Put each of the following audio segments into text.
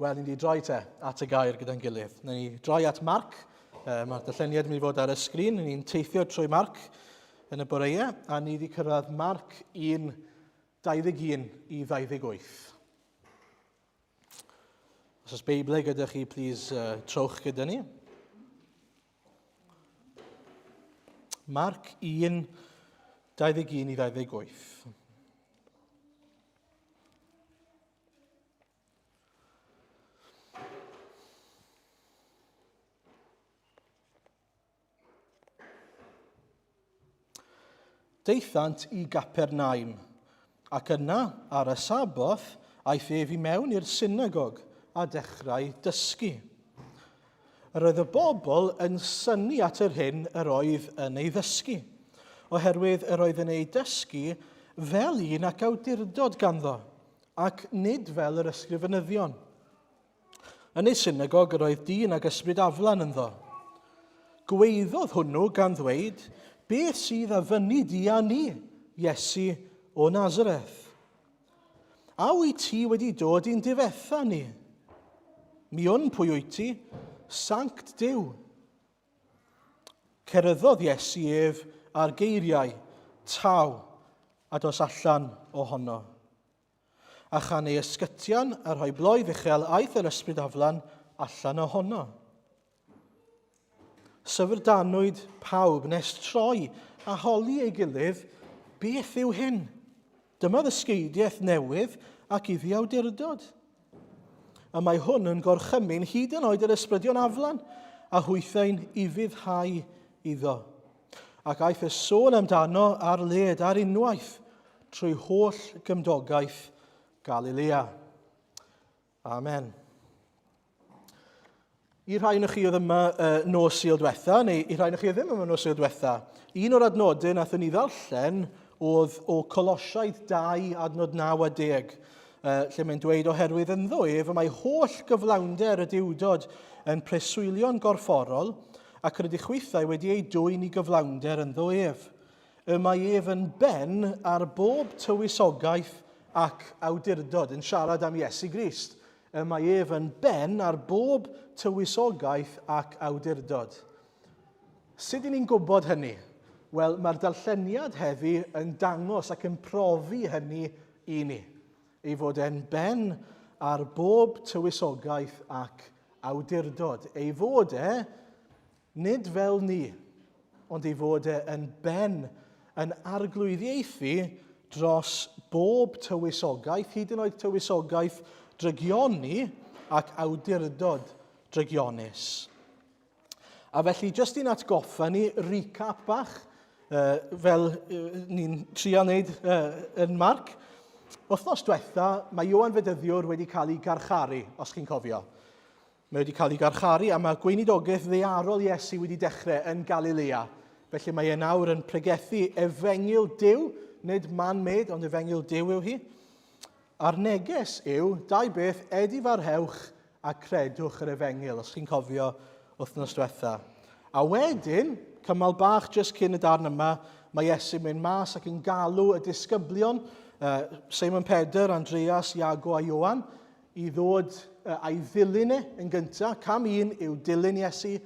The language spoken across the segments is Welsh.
Wel, ni'n di droi te at y gair gyda'n gilydd. Nawn ni droi at Marc. Uh, Mae'r darlleniad yn mynd i fod ar y sgrin. Ni'n teithio trwy Marc yn y boreau, a ni wedi cyrraedd Marc 1, 21 i 28. Os oes Beiblau gyda chi, please uh, trowch gyda ni. Marc 1, 21 i 28. Daethant i Gapernaum, ac yna, ar y Saboth, aeth ef i mewn i'r synagog a dechrau dysgu. Yr oedd y bobl yn synnu at yr hyn yr oedd yn ei ddysgu, oherwydd yr oedd yn ei dysgu fel un ac awdurdod ganddo, ac nid fel yr ysgrifenyddion. Yn ei synagog yr oedd dyn ag ysbryd aflan ynddo. Gweiddodd hwnnw gan ddweud, Beth sydd a fyny di a ni, Iesu o Nazareth? A wyt ti wedi dod i'n difetha ni? Mi wn pwy wyt ti, Sanct Duw. Ceryddodd Iesu ef â'r geiriau, Taw, a dos allan ohono. A chan ei ysgytian a rhoi bloedd uchel, aeth yr ysbryd aflan allan ohono. Syfrdanwyd pawb nes troi a holi ei gilydd, beth yw hyn? Dyma ddysgeidiaeth newydd ac iddi awdurdod. Y mae hwn yn gorchymyn hyd yn oed yr ysbrydion aflan, a hwythau'n ufuddhau iddo. Ac aeth y sôn amdano ar led ar unwaith trwy holl gymdogaeth Galilea. Amen. I rhai o'n chi oedd yma uh, nos Sul diwetha, neu i rhai o'n chi oedd ddim yma nos Sul diwetha, un o'r adnodau nath ni ddarllen oedd o Colosiaid 2, adnod 9 a 10, uh, lle mae'n dweud oherwydd ynddo ef y mae holl gyflawnder y diwdod yn preswylio'n gorfforol ac rydych chwithau wedi ei dwyn i gyflawnder ynddo ef. Y mae ef yn ben ar bob tywysogaeth ac awdurdod, yn siarad am Iesu Grist. Y mae ef yn ben ar bob tywysogaeth ac awdurdod. Sut i ni'n gwybod hynny? Wel, mae'r darlleniad heddi yn dangos ac yn profi hynny i ni. Ei fod e'n ben ar bob tywysogaeth ac awdurdod. Ei fod e Nid fel ni, ond ei fod e yn ben, yn arglwyddiaethu dros bob tywysogaeth, hyd yn oed tywysogaeth drygioni ac awdurdod drygionus. A felly, jyst i'n atgoffa ni, recap bach, uh, fel uh, ni'n trio wneud uh, yn Marc. Wythnos diwetha, mae Ioan Fedyddiwr wedi cael ei garcharu, os chi'n cofio. Mae wedi cael ei garcharu a mae gweinidogaeth ddaearol Iesu wedi dechrau yn Galilea. Felly mae e nawr yn pregethu efengyl Duw, nid man-made, ond efengyl Duw yw hi. A'r neges yw, dau beth, edifarhewch a credwch yr efengyl, os chi'n cofio wythnos diwetha. A wedyn, cymal bach jyst cyn y darn yma, mae Iesu'n mynd mas ac yn galw y disgyblion, uh, Simon Pedr, Andreas, Iago a Ioan, i ddod a'i ddilyn e yn gyntaf. Cam un yw dilyn Iesu,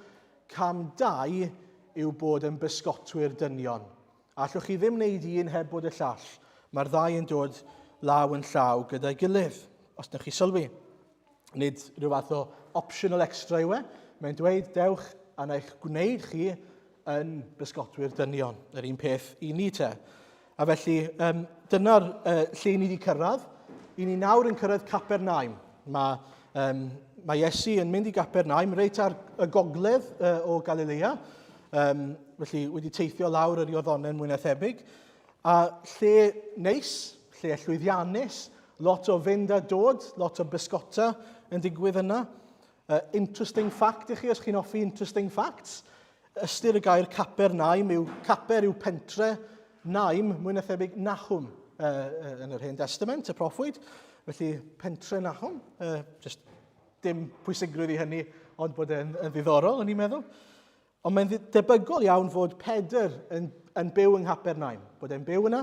cam dau yw bod yn bysgotwyr dynion. Allwch chi ddim wneud un heb bod y llall. Mae'r ddau yn dod law yn llaw gyda'i gilydd, os ydych chi sylwi. Nid rhyw fath o optional extra yw e. Mae'n dweud, dewch a na eich gwneud chi yn bysgotwyr dynion. Yr un peth i ni te. A felly, um, dyna'r uh, lle ni wedi cyrraedd. I ni nawr yn cyrraedd Capernaum. Mae, um, mae Iesu yn mynd i Gapernaum, reit ar y gogledd uh, o Galilea. Um, felly, wedi teithio lawr yr Iorddonen mwy na thebyg. A lle neis, lle llwyddiannus, lot o fynd a dod, lot o bysgota yn digwydd yna. Uh, interesting fact i chi, os chi'n hoffi interesting facts. Ystyr y gair Capernaum yw, Caper yw pentre, Naim, mwy na thebyg, Nahum uh, yn yr Hen Testament, y proffwyd. Felly, pentre Nahum, uh, just dim pwysigrwydd i hynny, ond bod e'n yn ddiddorol, o'n i'n meddwl. Ond mae'n debygol iawn fod Pedr yn, yn byw yng Nghapernaum, bod e'n byw yna,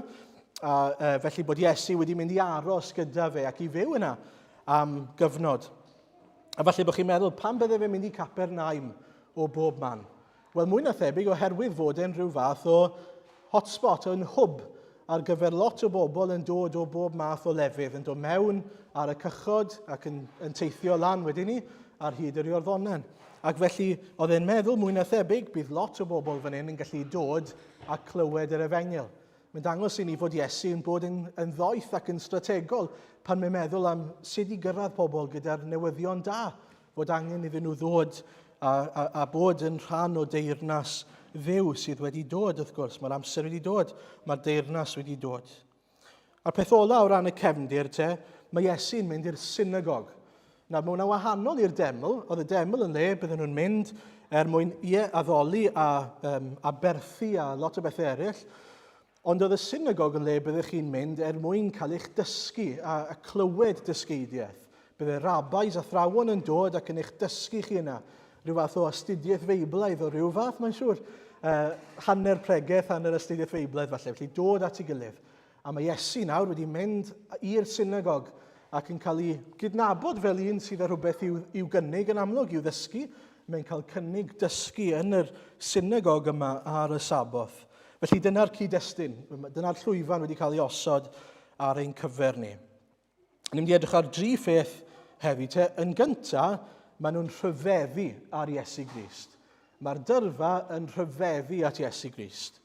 a uh, felly bod Iesu wedi mynd i aros gyda fe ac i fyw yna am gyfnod. A falle bod chi'n meddwl, pam bydde fe'n mynd i Capernaum o bob man? Wel, mwy na thebyg oherwydd fod e'n rhyw fath o hotspot, yn hwb ar gyfer lot o bobl yn dod o bob math o lefydd, yn dod mewn ar y cychod ac yn, yn teithio lan wedyn ni ar hyd yr Iorddonen. Ac felly, oedd e'n meddwl mwy na thebyg, bydd lot o bobl fan hyn yn gallu dod a clywed yr efengyl. Mae'n dangos i ni fod Iesu yn bod yn, yn ddoeth ac yn strategol pan mae'n meddwl am sut i gyrraedd pobl gyda'r newyddion da, fod angen iddyn nhw ddod a, a, a bod yn rhan o deyrnas Dduw sydd wedi dod, wrth gwrs. Mae'r amser wedi dod, mae'r deyrnas wedi dod. A'r peth ola o ran y cefndir te, mae Iesu'n mynd i'r synagog. Nawr, mae hwnna wahanol i'r deml. Oedd y deml yn le bydden nhw'n mynd er mwyn, ie, addoli a um, aberthu a lot o bethau eraill. Ond oedd y synagog yn le byddech chi'n mynd er mwyn cael eich dysgu a, a clywed dysgeidiaeth. Bydde rabbis, athrawon yn dod ac yn eich dysgu chi yna. Rhyw fath o astudiaeth feiblaidd o ryw fath, mae'n siŵr. Uh, hanner pregeth, hanner astudiaeth feiblaidd falle. Felly dod at ei gilydd. A mae Iesu nawr wedi mynd i'r synagog ac yn cael ei gydnabod fel un sydd â rhywbeth i'w, i'w gynnig yn amlwg, i'w ddysgu. Mae'n cael cynnig dysgu yn yr synagog yma ar y Saboth. Felly dyna'r cyd-destun, dyna'r llwyfan wedi cael ei osod ar ein cyfer ni. Ni'n mynd i edrych ar dri pheth heddi. Te, yn gyntaf, maen nhw'n rhyfeddu ar Iesu Grist. Mae'r dyrfa yn rhyfeddu at Iesu Grist.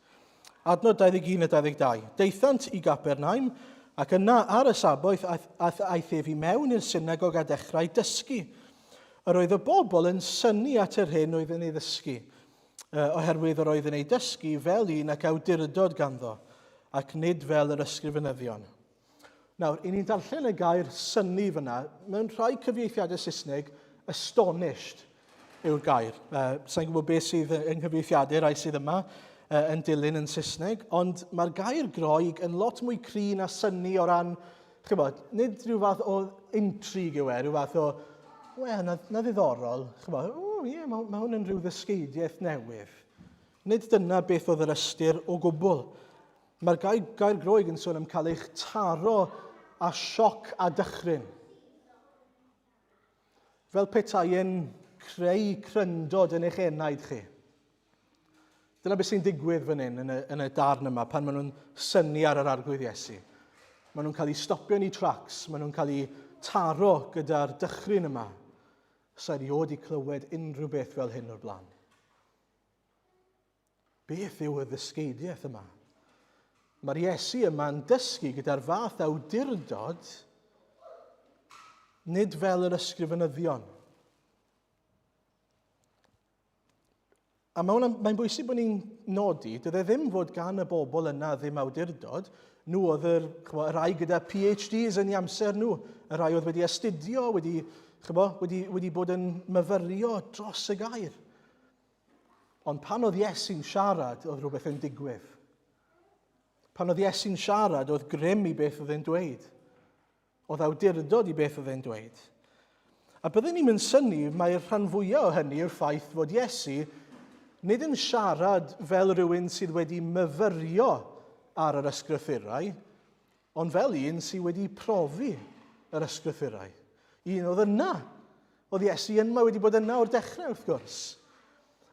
Adnod 21 a 22. Daethant i Gapernaum, ac yna ar y Saboeth aeth, aeth, aeth ef i mewn i'r synagog a dechrau dysgu. Yr oedd y bobl yn synnu at yr hyn oedd yn ei ddysgu, oherwydd yr oedd yn ei dysgu fel un ac awdurdod ganddo, ac nid fel yr ysgrifenyddion. Nawr, i ni'n darllen y gair synnu fyna, mewn rhai cyfieithiadau Saesneg, astonished yw'r gair. Uh, Sa'n gwybod beth sydd yng nghyfieithiadau rai sydd yma uh, yn dilyn yn Saesneg, ond mae'r gair Groeg yn lot mwy cry na synnu o ran, chybod, nid rhyw fath o intrigue yw e, rhyw fath o, wel, na, na ddiddorol, chybod, o ie, yeah, mae, mae hwn yn rhyw ddysgeidiaeth newydd. Nid dyna beth oedd yr ystyr o gwbl. Mae'r gair, gair Groeg yn sôn am cael eich taro â sioc a dychryn. Fel petai yn creu cryndod yn eich enaid chi. Dyna beth sy'n digwydd fan hyn yn y, yn y darn yma pan maen nhw'n synnu ar yr arglwydd Iesu. Maen nhw'n cael eu stopio yn eu tracs, maen nhw'n cael eu taro gyda'r dychryn yma. Sa erioed i clywed unrhyw beth fel hyn o'r blaen. Beth yw y ddysgeidiaeth yma? Mae'r Iesu yma'n dysgu gyda'r fath awdurdod, nid fel yr ysgrifenyddion. A mae mae'n bwysig bod ni'n nodi, dydy e ddim fod gan y bobl yna ddim awdurdod, nhw oedd yr, chmo, y rhai gyda PhDs yn ei amser nhw, y rhai oedd wedi astudio, wedi, chmo, wedi, wedi bod yn myfyrio dros y gair. Ond pan oedd Iesu'n siarad, oedd rhywbeth yn digwydd. Pan oedd Iesu'n siarad, oedd grym i beth oedd e'n dweud. Oedd awdurdod i beth oedd e'n dweud. A byddwn ni'n mynd synnu, mae'r rhan fwyaf o hynny yw'r ffaith fod Iesu nid yn siarad fel rhywun sydd wedi myfyrio ar yr ysgrythurau, ond fel un sydd wedi profi yr ysgrythurau. Un oedd yna. Oedd Iesu yma wedi bod yna o'r dechrau, wrth gwrs.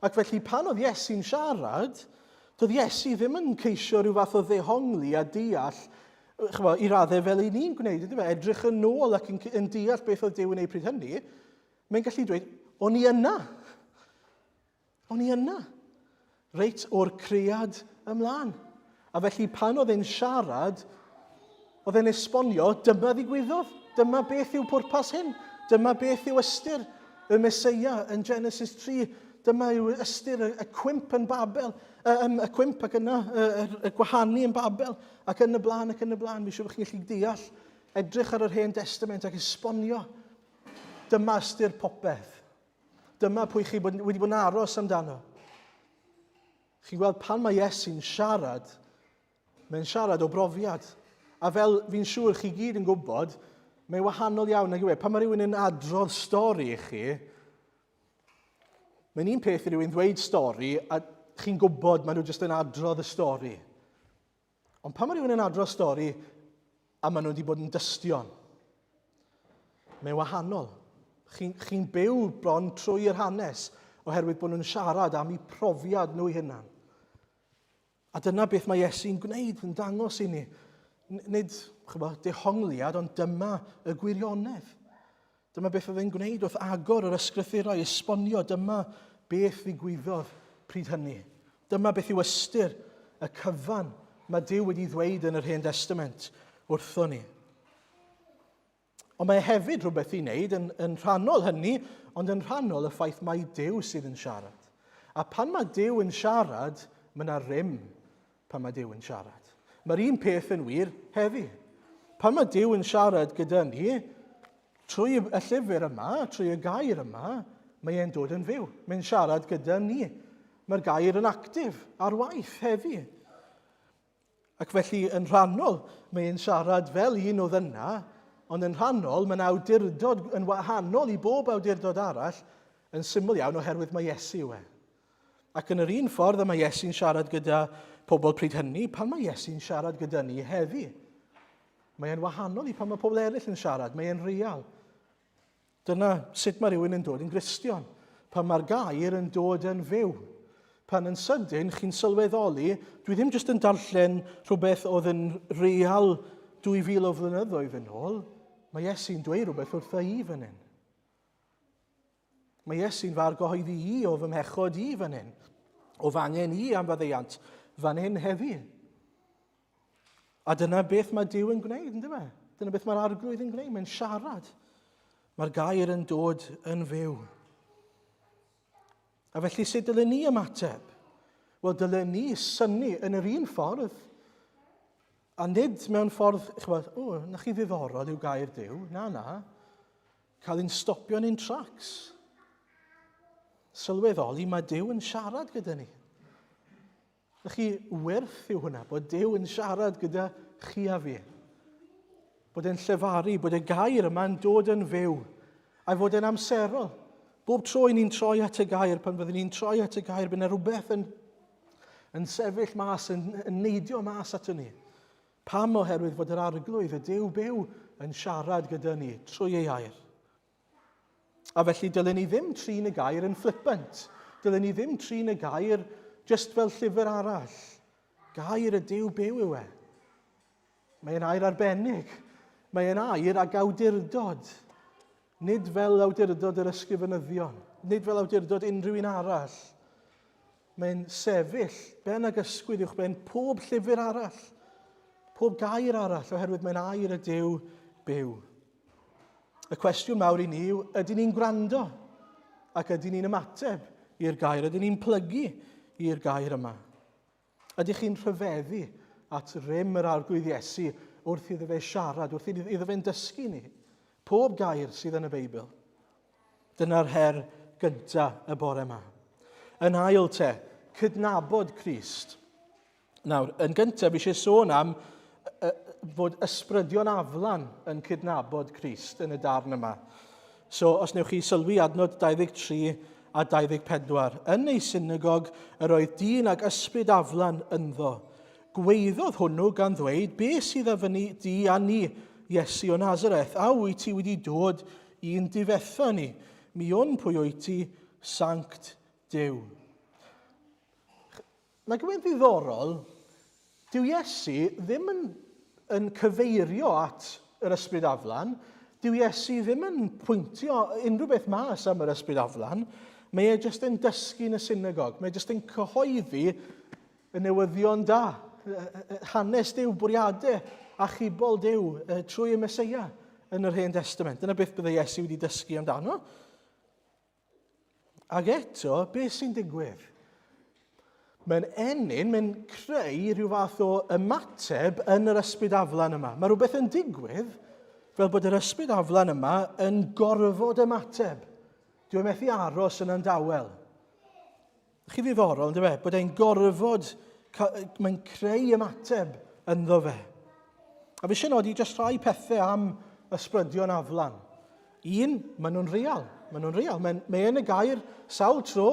Ac felly pan oedd Iesu'n siarad, doedd Iesu ddim yn ceisio rhyw fath o ddehongli a deall, chymod, i raddau fel i ni'n gwneud, ydy fe, edrych yn ôl ac yn, yn deall beth oedd Duw yn ei pryd hynny, mae'n gallu dweud, o'n i yna. O'n i yna. Reit o'r cread ymlaen. A felly pan oedd e'n siarad, oedd e'n esbonio, dyma ddigwyddodd, dyma beth yw pwrpas hyn, dyma beth yw ystyr y Meseia yn Genesis 3, dyma yw ystyr y, y cwymp yn Babel, y, y, y cwymp ac yna y, y, y gwahanu yn Babel, ac yn y blaen ac yn y blaen. Fi siŵr bod chi'n gallu deall, edrych ar yr Hen Testament ac esbonio. Dyma ystyr popeth. Dyma pwy chi bod, wedi bod yn aros amdano. Chi'n gweld pan mae Iesu'n siarad, mae'n siarad o brofiad. A fel fi'n siŵr chi gyd yn gwybod, mae'n wahanol iawn nag yw e. Pan mae rhywun yn adrodd stori i chi, mae'n un peth i rhywun ddweud stori a chi'n gwybod maen nhw jyst yn adrodd y stori. Ond pan mae rhywun yn adrodd stori a maen nhw wedi bod yn dystion, mae'n wahanol. Chi'n chi byw bron trwy'r hanes oherwydd bod nhw'n siarad am eu profiad nhw hunan. A dyna beth mae Iesu'n gwneud, yn dangos i ni. Nid chybo, dehongliad, ond dyma y gwirionedd. Dyma beth oedd e'n gwneud wrth agor yr ysgrythurau, esbonio dyma beth ddigwyddodd pryd hynny. Dyma beth yw ystyr y cyfan mae Duw wedi ddweud yn yr Hen Testament wrtho ni. Ond mae hefyd rhywbeth i wneud yn, yn rhannol hynny, ond yn rhannol y ffaith mai Duw sydd yn siarad. A pan mae Duw yn siarad, mae yna rym pan mae Duw yn siarad. Mae'r un peth yn wir heddi. Pan mae Duw yn siarad gyda ni, trwy y llyfr yma, trwy y gair yma, mae e'n dod yn fyw. Mae'n siarad gyda ni. Mae'r gair yn actif ar waith heddi. Ac felly, yn rhannol, mae e'n siarad fel un oedd yna, ond yn rhannol, mae'n awdurdod yn wahanol i bob awdurdod arall, yn syml iawn oherwydd mae Iesu yw e. Ac yn yr un ffordd y mae Iesu'n siarad gyda pobl pryd hynny, pan mae Iesu'n siarad gyda ni heddi, mae e'n wahanol i pan mae pobl eraill yn siarad, mae e'n real. Dyna sut mae rhywun yn dod yn Gristion. Pan mae'r gair yn dod yn fyw. Pan yn sydyn chi'n sylweddoli, dwi ddim jyst yn darllen rhywbeth oedd yn real 2000 o flynyddoedd yn ôl, mae Iesu'n dweud rhywbeth wrtha i fan hyn. Mae Iesu'n fy argyhoeddi i o fy mhechod i fan hyn, o fy angen i am faddeuant fan hyn heddi. A dyna beth mae Duw yn gwneud, ynddo fe? Dyna beth mae'r arglwydd yn gwneud, mae'n siarad. Mae'r gair yn dod yn fyw. A felly sut dylen ni ymateb? Wel, dylen ni synnu yn yr un ffordd, a nid mewn ffordd, chybod, o, na chi ddiddorol yw gair Duw. Na, na. Cael ein stopio yn ein tracs. Sylweddoli mae Duw yn siarad gyda ni. Ydych chi werth yw hwnna, bod Duw yn siarad gyda chi a fi. Bod e'n llefaru, bod y gair yma'n dod yn fyw, a'i fod e'n amserol. Bob tro i ni'n troi at y gair, pan fyddwn ni'n troi at y gair, bydd yna rhywbeth yn, yn sefyll mas, yn, yn neidio mas ato ni. Pam? Oherwydd fod yr arglwydd, y Duw byw, yn siarad gyda ni trwy ei air. A felly dylen ni ddim trin y gair yn flippant. Dylen ni ddim trin y gair just fel llyfr arall. Gair y Duw byw yw e. Mae'n air arbennig. Mae'n air ag awdurdod. Nid fel awdurdod yr ysgrifenyddion. Nid fel awdurdod unrhyw un arall. Mae'n sefyll ben ag ysgwydd uwch ben pob llyfr arall. Pob gair arall, oherwydd mae'n air y Duw byw. Y cwestiwn mawr i ni yw, ydyn ni'n gwrando? Ac ydyn ni'n ymateb i'r gair? Ydyn ni'n plygu i'r gair yma? Ydych chi'n rhyfeddu at rym yr Arglwydd Iesu wrth iddo fe siarad, wrth iddo fe'n dysgu ni? Pob gair sydd yn y Beibl. Dyna'r her gyntaf y bore yma. Yn ail te, cydnabod Crist. Nawr, yn gyntaf, fi eisiau sôn am fod ysbrydion aflan yn cydnabod Crist yn y darn yma. So, os newch chi sylwi adnod 23 a 24. Yn ei synagog yr oedd dyn ag ysbryd aflan ynddo. Gweiddodd hwnnw gan ddweud, Be sydd a fyny di a ni, Iesu o Nazareth? A wyt ti wedi dod i'n difetha ni? Mi wn pwy wyt ti, Sanct Duw. Mae gymaint ddiddorol, dyw Iesu ddim yn, yn cyfeirio at yr ysbryd aflan, dyw Iesu ddim yn pwyntio unrhyw beth mas am yr ysbryd aflan, mae e jyst yn dysgu yn y synagog, mae e jyst yn cyhoeddi y newyddion da, hanes Duw, bwriadau achubol Duw trwy y Meseia yn yr Hen Testament. Dyna beth byddai Iesu wedi dysgu amdano. Ac eto, beth sy'n digwydd? Mae'n ennyn, mae'n creu rhyw fath o ymateb yn yr ysbryd aflan yma. Mae rhywbeth yn digwydd fel bod yr ysbryd aflan yma yn gorfod ymateb. Dwi'n methu aros yn andawel. Chi ddiddorol, ynddo fe? Bod e'n gorfod, mae'n creu ymateb ynddo fe. A fi eisiau nodi jyst rhai pethau am ysbrydion aflan. Un, maen nhw'n real. Maen nhw'n real. Mae, mae yn y gair sawl tro,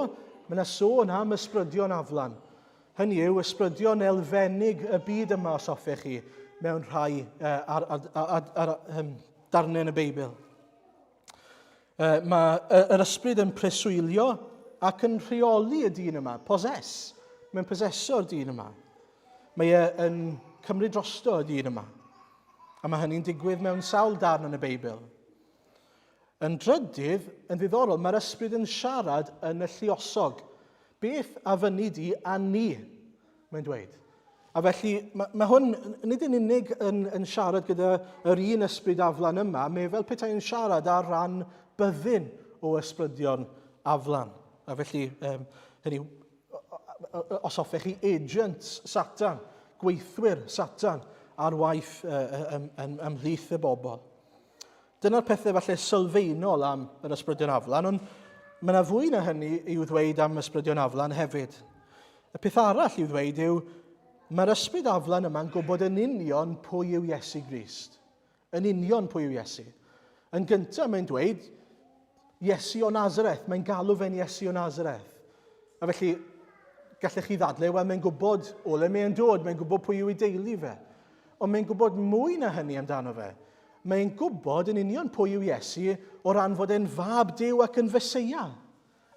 mae yna sôn am ysbrydion aflan. Hynny yw, ysbrydion elfennig y byd yma, os hoffech chi, mewn rhai uh, ar, ar, ar, ar, ar, um, darnau yn y Beibl. Mae yr ysbryd yn preswylio ac yn rheoli y dyn yma, possess. Mae'n possesso'r dyn yma. Mae e yn cymryd drosto y dyn yma. A mae hynny'n digwydd mewn sawl darn yn y Beibl. Yn drydydd, yn ddiddorol, mae'r ysbryd yn siarad yn y lluosog. Beth a fyny di a ni? Mae'n dweud. A felly, mae, mae hwn nid yn unig yn, yn siarad gyda yr un ysbryd aflan yma, mae fel petai yn siarad ar ran byddin o ysbrydion aflan. A felly, um, hynny, os hoffech chi, agents Satan, gweithwyr Satan ar waith uh, ymhlith y bobl. Dyna'r pethau falle sylfaenol am yr ysbrydion aflan, ond mae yna fwy na hynny i'w ddweud am ysbrydion aflan hefyd. Y peth arall i'w ddweud yw, mae'r ysbryd aflan yma'n gwybod yn union pwy yw Iesu Grist. Yn union pwy yw Iesu. Yn gyntaf mae'n dweud, Iesu o Nazareth, mae'n galw fe'n Iesu o Nazareth. A felly, gallech chi ddadlau, wel, mae'n gwybod o le mae'n dod, mae'n gwybod pwy yw ei deulu fe. Ond mae'n gwybod mwy na hynny amdano fe. Mae'n gwybod yn union pwy yw Iesu o ran fod e'n fab Duw ac yn Feseia,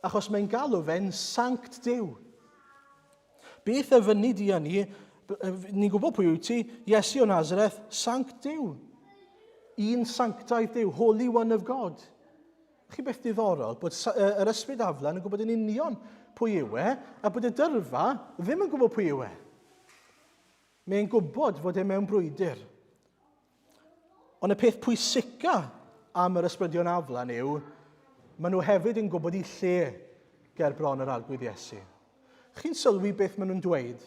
achos mae'n galw fe'n Sanct Duw. Beth a fyny di â ni? Ni'n gwybod pwy wyt ti, Iesu o Nazareth, Sanct Duw. Un sanctaidd Duw, Holy One of God. Chi beth diddorol, bod yr ysbryd aflan yn gwybod yn union pwy yw e, a bod y dyrfa ddim yn gwybod pwy yw e. Mae'n gwybod fod e mewn brwydr. Ond y peth pwysica am yr ysbrydion aflan yw, maen nhw hefyd yn gwybod i lle ger bron yr Arglwydd Iesu. Chi'n sylwi beth maen nhw'n dweud?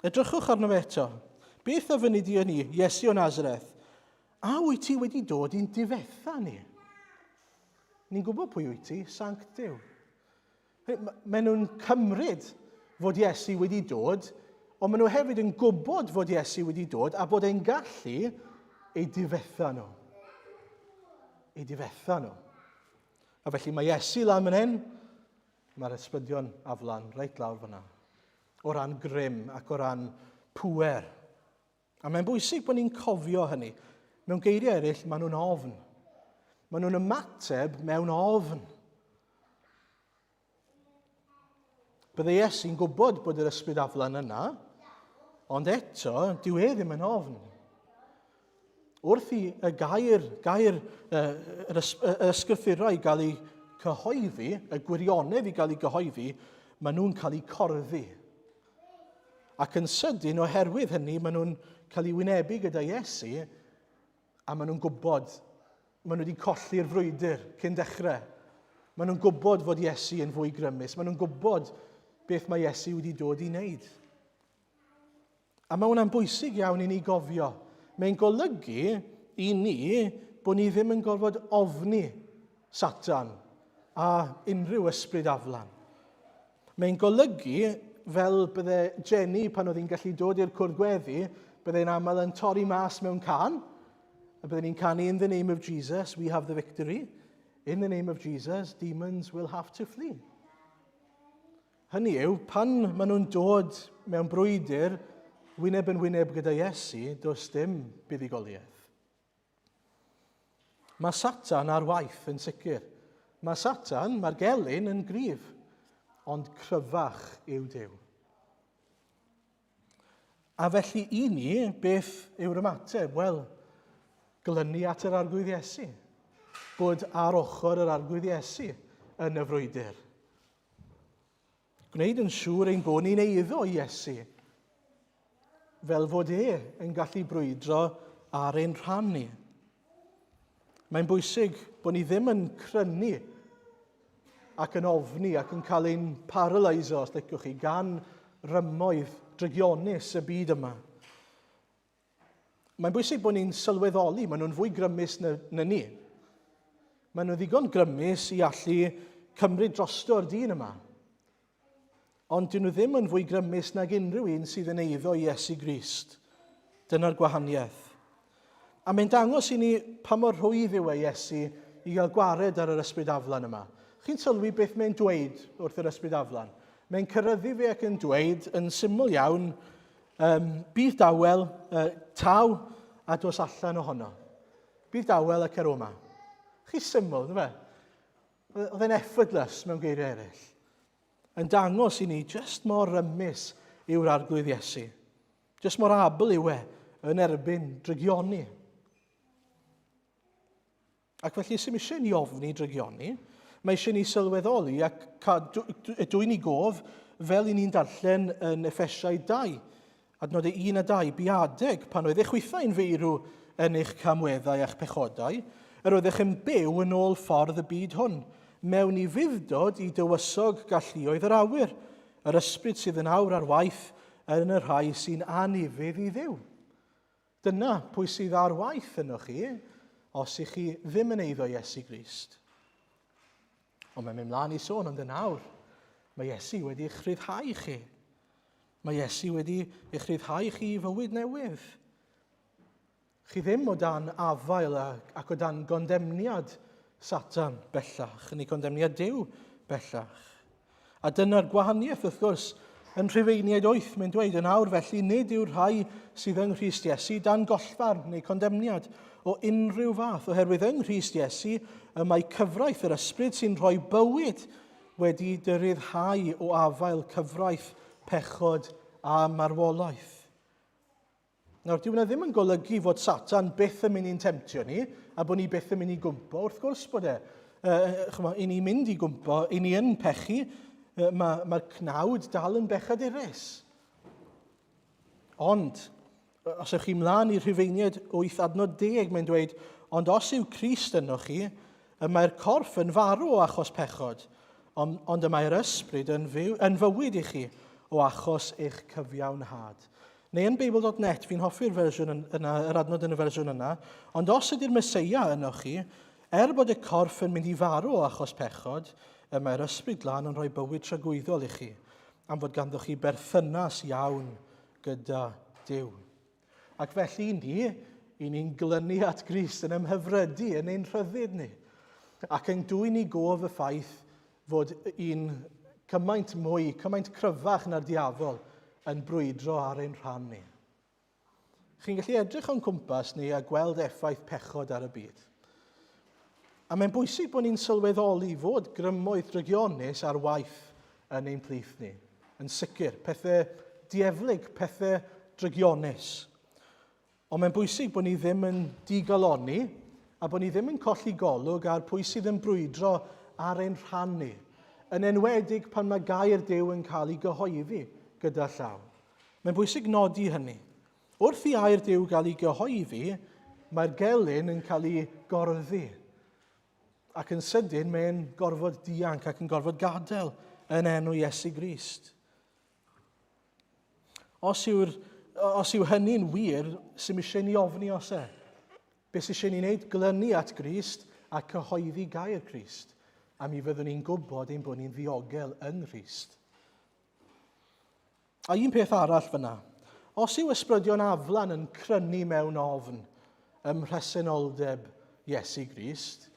Edrychwch arno fe eto. Beth a fyny di yn ni, Iesu o Nazareth? A wyt ti wedi dod i'n difetha ni? Ni'n gwybod pwy wyt ti, Sanct Duw. Maen nhw'n cymryd fod Iesu wedi dod, ond maen nhw hefyd yn gwybod fod Iesu wedi dod a bod e'n gallu ei difetha nhw. Ei difetha nhw. A felly mae Iesu lan fan hyn, mae'r ysbrydion aflan reit lawr fyna. O ran grym ac o ran pŵer. A mae'n bwysig bod ni'n cofio hynny. Mewn geiriau eraill, maen nhw'n ofn. Maen nhw'n ymateb mewn ofn. Bydde Iesu'n gwybod bod yr ysbryd aflan yna, ond eto, dyw e ddim yn ofn. Wrth i y gair, gair yr ysgrythurau gael eu cyhoeddi, y gwirionedd i gael ei gyhoeddi, maen nhw'n cael eu corddi. Ac yn sydyn, oherwydd hynny, maen nhw'n cael eu wynebu gyda Iesu, a maen nhw'n gwybod, maen nhw wedi colli'r frwydr cyn dechrau. Maen nhw'n gwybod fod Iesu yn fwy grymus. Maen nhw'n gwybod beth mae Iesu wedi dod i wneud. A mae hwnna'n bwysig iawn i ni gofio. Mae'n golygu i ni bod ni ddim yn gorfod ofni Satan a unrhyw ysbryd aflan. Mae'n golygu, fel bydde Jenny pan oedd hi'n gallu dod i'r cwrdd gweddi, bydde'n aml yn torri mas mewn can, a bydden ni'n canu In the name of Jesus, we have the victory. In the name of Jesus, demons will have to flee. Hynny yw, pan maen nhw'n dod mewn brwydr wyneb yn wyneb gyda Iesu, does dim buddugoliaeth. Mae Satan ar waith yn sicr. Mae Satan, mae'r gelyn yn gryf, ond cryfach yw Duw. A felly i ni, beth yw'r ymateb? Wel, glynu at yr Arglwydd Iesu. Bod ar ochr yr Arglwydd Iesu yn y frwydr. Gwneud yn siŵr ein bod ni'n eiddo i Iesu, fel fod e yn gallu brwydro ar ein rhan ni. Mae'n bwysig bod ni ddim yn crynu ac yn ofni ac yn cael ein paralyso, os liciwch chi, gan rymoedd drygionus y byd yma. Mae'n bwysig bod ni'n sylweddoli, maen nhw'n fwy grymus na, na ni. Maen nhw'n ddigon grymus i allu cymryd drosto'r dyn yma. Ond dyn nhw ddim yn fwy grymus nag unrhyw un sydd yn eiddo i Iesu Grist. Dyna'r gwahaniaeth. A mae'n dangos i ni pa mor rhwydd yw e Iesu i gael gwared ar yr ysbryd aflan yma. Chi'n sylwi beth mae'n dweud wrth yr ysbryd aflan? Mae'n cyrraeddu fe ac yn dweud yn syml iawn, Um, bydd dawel, uh, taw, a dos allan ohono. Bydd dawel ac er oma. Chi syml, ynddo fe? Oedd e'n effortless mewn geiriau eraill. Yn dangos i ni jyst mor rymus yw'r arglwydd Iesu. Jyst mor abl yw e yn erbyn drygioni. Ac felly, sy'n eisiau ni ofni drygioni, mae eisiau ni sylweddoli ac dwy'n i gof fel i ni'n darllen yn Effesiau 2, adnodau 1 a 2, biadeg pan oedd eich chwithau'n feirw yn eich camweddau a'ch pechodau, yr oeddech yn byw yn ôl ffordd y byd hwn, mewn i fuddod i dywysog galluoedd yr awyr, yr ysbryd sydd yn awr ar waith yn y rhai sy'n anufudd i Dduw. Dyna pwy sydd ar waith ynoch chi, os ych chi ddim yn eiddo Iesu Grist. Ond mae'n mynd mlaen i sôn, ond yn awr, mae Iesu wedi eich rhyddhau chi. Mae Iesu wedi eich rhyddhau chi i fywyd newydd. Chi ddim o dan afael ac o dan gondemniad Satan bellach, neu condemniad Duw bellach. A dyna'r gwahaniaeth, wrth gwrs, yn Rhufeiniaid 8, mae'n dweud, yn awr felly, nid yw'r rhai sydd yng Nghrist Iesu dan gollfarn neu condemniad o unrhyw fath, oherwydd yng Nghrist Iesu y mae cyfraith yr ysbryd sy'n rhoi bywyd wedi dy ryddhau o afael cyfraith pechod a marwolaeth. Nawr, dyw hwnna ddim yn golygu fod Satan byth yn mynd i'n temtio ni, a bod ni byth yn mynd i gwmpo. Wrth gwrs bod e. Chmo, i ni mynd i gwmpo, i ni yn pechu, mae'r ma cnawd dal yn bechadurus. Ond, os ewch chi mlaen i Rhufeiniaid 8 adnod 10, mae'n dweud, ond os yw Crist yno chi, y mae'r corff yn farw o achos pechod, ond, ond y mae'r ysbryd yn, fyw, yn fywyd i chi o achos eich cyfiawnhad. Neu yn Beibl.net, fi'n hoffi'r fersiwn yna, yr adnod yn y fersiwn yna, ond os ydy'r Meseia yno chi, er bod y corff yn mynd i farw o achos pechod, y mae'r ysbryd glân yn rhoi bywyd tragwyddol i chi, am fod ganddo chi berthynas iawn gyda Duw. Ac felly ni, i ni'n glynu at Grist yn ymhyfrydu yn ein rhyddid ni, ac yn dwyn i gof y ffaith fod un cymaint mwy, cymaint cryfach na'r diafol yn brwydro ar ein rhan ni. Chi'n gallu edrych o'n cwmpas ni a gweld effaith pechod ar y byd. A mae'n bwysig bod ni'n sylweddoli fod grymoedd drygionus ar waith yn ein plith ni. Yn sicr, pethau dieflig, pethau drygionus. Ond mae'n bwysig bod ni ddim yn digalonni a bod ni ddim yn colli golwg ar pwy sydd yn brwydro ar ein rhan ni, yn enwedig pan mae gair Duw yn cael ei gyhoeddi gyda llaw. Mae'n bwysig nodi hynny. Wrth i air Duw gael ei gyhoeddi, mae'r gelyn yn cael ei gorddi. Ac yn sydyn mae'n gorfod dianc ac yn gorfod gadael yn enw Iesu Grist. Os, yw'r, os yw hynny'n wir, sy'n eisiau ni ofni os e? Be sy'n eisiau ni wneud? Glynu at Grist a cyhoeddi gair Crist. A mi fyddwn ni'n gwybod ein bod ni'n ddiogel yng Nghrist. A un peth arall fyna. Os yw ysbrydion aflan yn crynu mewn ofn ym mhresenoldeb Iesu Grist,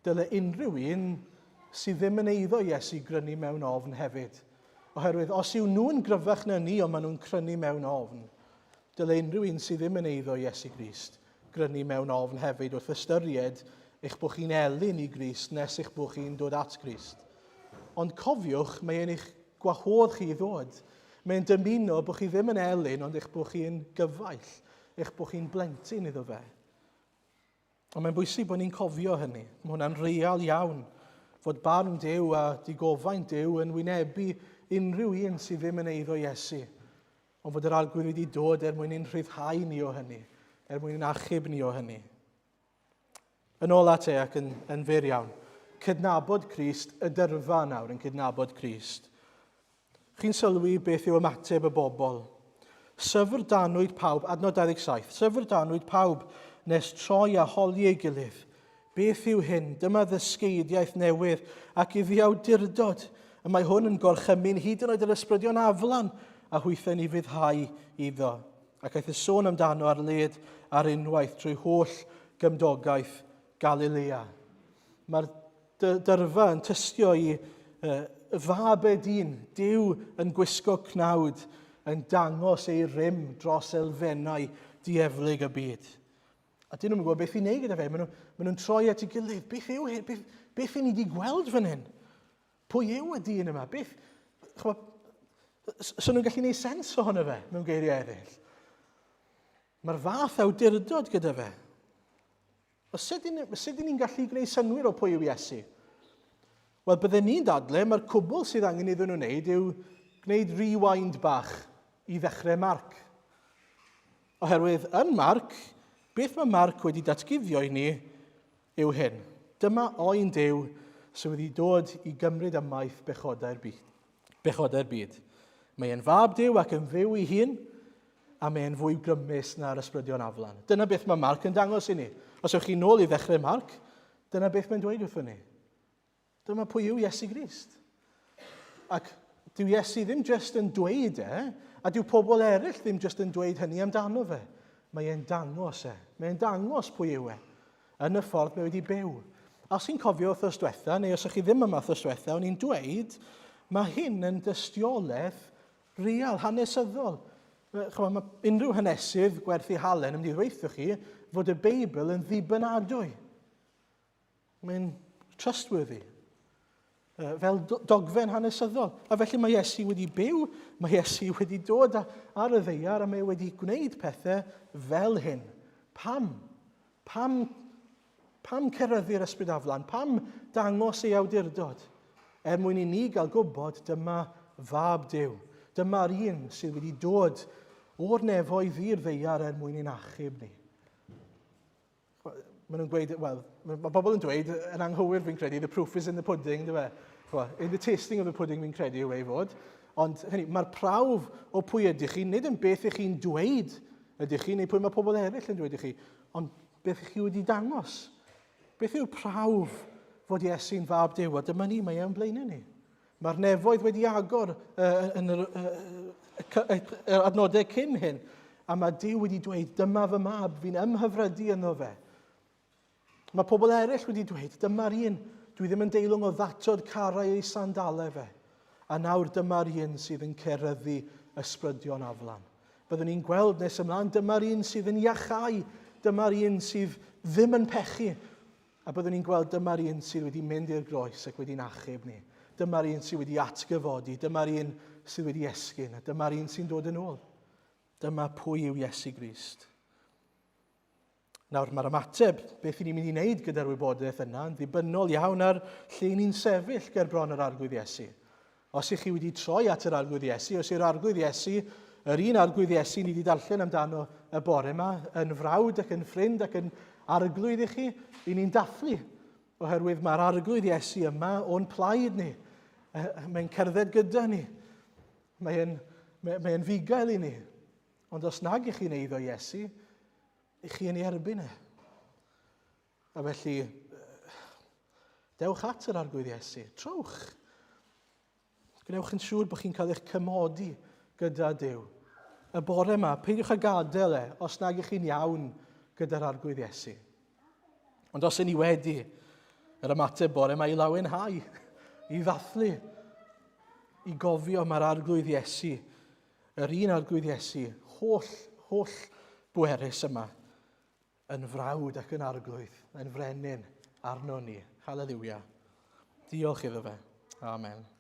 Dyle unrhyw un sydd ddim yn eiddo Iesu grynu mewn ofn hefyd. Oherwydd os yw nhw'n gryfach na ni ond maen nhw'n crynu mewn ofn, dyle unrhyw un sydd ddim yn eiddo Iesu Grist grynu mewn ofn hefyd wrth ystyried eich bod chi'n elyn i Grist nes eich bod chi'n dod at Grist. Ond cofiwch, mae e'n eich gwahodd chi i ddod. Mae'n dymuno bod chi ddim yn elyn, ond eich bod chi'n gyfaill, eich bod chi'n blentyn iddo fe. Ond mae'n bwysig bod ni'n cofio hynny. Mae hwnna'n real iawn, fod barn Duw a digofaint Duw yn wynebu unrhyw un sydd ddim yn eiddo Iesu. Ond fod yr Arglwydd wedi dod er mwyn ein rhyddhau ni o hynny, er mwyn ein achub ni o hynny. Yn ôl at e ac yn, yn fyr iawn. Cydnabod Crist, y dyrfa nawr yn cydnabod Crist. Chi'n sylwi beth yw ymateb y bobl. Syfrdanwyd pawb, adnod 27, syfrdanwyd pawb nes troi a holi ei gilydd. Beth yw hyn? Dyma ddysgeidiaeth newydd ac iddi awdurdod. Y mae hwn yn gorchymyn hyd yn oed yr ysbrydion aflan a hwythau'n i fuddhau iddo. Ac aeth y sôn amdano ar led ar unwaith trwy holl gymdogaeth Galilea. Mae'r dyrfa yn tystio i fab y dyn, Duw yn gwisgo cnawd, yn dangos ei rym dros elfennau dieflig y byd. A dyn nhw'n gwybod beth i wneud gyda fe. Maen nhw'n nhw troi at ei gilydd. Beth yw hyn? Beth, beth i ni wedi gweld fan hyn? Pwy yw y dyn yma? Beth... Chwa, so nhw'n gallu gwneud sens ohono fe mewn geiriau eraill. Mae'r fath awdurdod gyda fe. O sut sut ni'n gallu gwneud synnwyr o pwy yw Iesu? Wel, bydden ni'n dadle, mae'r cwbl sydd angen iddyn nhw wneud yw gwneud rewind bach i ddechrau Marc. Oherwydd yn Marc, beth mae Marc wedi datguddio i ni yw hyn. Dyma oen Duw sydd wedi dod i gymryd ymaith bechodau'r byd. Bechodau'r byd. Mae e'n fab Duw ac yn fyw ei hun, a mae e'n fwy grymus na'r ysbrydion aflan. Dyna beth mae Marc yn dangos i ni. Os ewch chi nôl i ddechrau Marc, dyna beth mae'n dweud wrthyn ni. Dyma pwy yw Iesu Grist. Ac dyw Iesu ddim jyst yn dweud e, a dyw pobl eraill ddim jyst yn dweud hynny amdano fe. Mae e'n dangos e. Mae e'n dangos pwy yw e. Yn y ffordd mae wedi byw. A os chi'n cofio wythnos diwetha, neu os ych chi ddim yma wythnos diwetha, o'n i'n dweud, mae hyn yn dystiolaeth real, hanesyddol. Chymod, mae unrhyw hanesydd gwerth ei halen yn mynd i ddweud chi fod y Beibl yn ddibynadwy. Mae'n trustworthy. Fel dogfen hanesyddol. A felly mae Iesu wedi byw, mae Iesu wedi dod ar y ddeiar a mae wedi gwneud pethau fel hyn. Pam? Pam, pam ceryddu'r ysbryd aflan? Pam dangos ei awdurdod? Er mwyn i ni gael gwybod dyma fab Duw. Dyma'r un sydd wedi dod o'r nefoedd i'r ddeiar er mwyn ein achub ni. Maen nhw'n gweud, wel, mae bobl yn dweud, yn anghywir fi'n credu, the proof is in the pudding, dyfe? In the tasting of the pudding fi'n credu yw ei fod. Ond hynny, mae'r prawf o pwy ydych chi, nid yn beth ych chi'n dweud ydych chi, neu pwy mae pobl eraill yn dweud i chi, ond beth ych chi wedi dangos. Beth yw'r prawf fod Iesu'n fab Duw? A dyma ni, mae e'n blaenau ni. Mae'r nefoedd wedi agor uh, yn yr, uh, yr adnodau cyn hyn, a mae Duw wedi dweud, dyma fy mab, fi'n ymhyfrydu ynddo fe. Mae pobl eraill wedi dweud, dyma'r un, dwi ddim yn deilwng o ddatod carau ei sandalau fe. A nawr dyma'r un sydd yn ceryddu ysbrydion aflan. Byddwn ni'n gweld nes ymlaen, dyma'r un sydd yn iachau, dyma'r un sydd ddim yn pechu, A byddwn ni'n gweld dyma'r un sydd wedi mynd i'r groes ac wedi'n achub ni. Dyma'r un sydd wedi atgyfodi, dyma'r un sydd wedi esgyn, a dyma'r un sy'n dod yn ôl. Dyma pwy yw Iesu Grist. Nawr, mae'r ymateb, beth i ni'n mynd i wneud gyda'r wybodaeth yna, yn ddibynnol iawn ar lle ni'n sefyll ger bron yr Arglwydd Iesu. Os ych chi wedi troi at yr Arglwydd Iesu, os yw'r Arglwydd Iesu, yr un Arglwydd Iesu ni wedi darllen amdano y bore yma, yn frawd ac yn ffrind ac yn arglwydd i chi, i ni'n dathlu, oherwydd mae'r Arglwydd Iesu yma o'n plaid ni. Mae'n cerdded gyda ni. Mae'n mae, mae fugail i ni. Ond os nag ych chi'n eiddo Iesu, ych chi yn ei erbyn e. A felly, dewch at yr Arglwydd Iesu. Trowch. Gwnewch yn siŵr bod chi'n cael eich cymodi gyda Duw. Y bore yma, peidiwch â gadael e os nag ych chi'n iawn gyda'r Arglwydd Iesu. Ond os ŷn ni wedi, yr ymateb bore yma i lawenhau, i ddathlu, i gofio mae'r Arglwydd Iesu, yr un Arglwydd Iesu, holl, holl bwerus yma, yn frawd ac yn arglwydd, yn frenin arno ni. Haleliwia. Diolch iddo fe. Amen.